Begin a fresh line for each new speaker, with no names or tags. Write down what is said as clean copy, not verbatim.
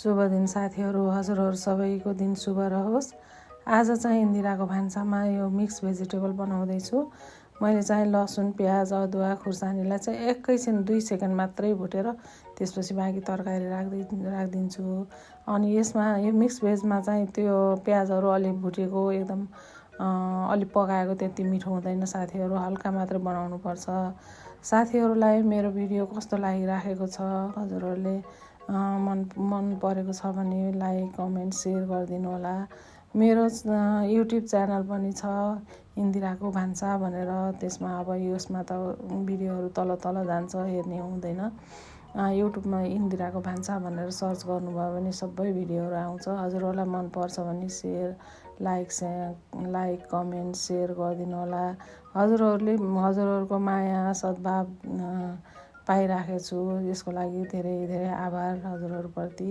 शुभ दिन साथीहरू, हजुरहरू सबैको दिन शुभ रहोस्। आज चाहिँ इन्दिराको भान्सामा यो मिक्स भेजिटेबल बनाउँदैछु। मैले चाहिँ लसुन, प्याज, अदुवा, खुर्सानीलाई चाहिँ एकैछिन 2 सेकेन्ड मात्रै भुटेर त्यसपछि बाँकी तरकारी राखिदिन्छु। अनि यसमा यो मिक्स भेजमा चाहिँ त्यो प्याजहरू अलि भुटेको एकदम अलि पकाएको त्यति मिठो हुँदैन साथीहरू, हल्का मात्रै बनाउनुपर्छ। साथीहरूलाई मेरो भिडियो कस्तो लागिराखेको छ, हजुरहरूले मन परेको छ भने लाइक, कमेन्ट, सेयर गरिदिनु होला। मेरो युट्युब च्यानल पनि छ इन्दिराको भान्सा भनेर, त्यसमा अब यसमा त भिडियोहरू तल जान्छ, हेर्ने हुँदैन। युट्युबमा इन्दिराको भान्सा भनेर सर्च गर्नुभयो भने सबै भिडियोहरू आउँछ। हजुरहरूलाई मनपर्छ भने लाइक, कमेन्ट, सेयर गरिदिनु होला। हजुरहरूको माया सद्भाव पाइराखेको छु, यसको लागि धेरै धेरै आभार हजुरहरूप्रति।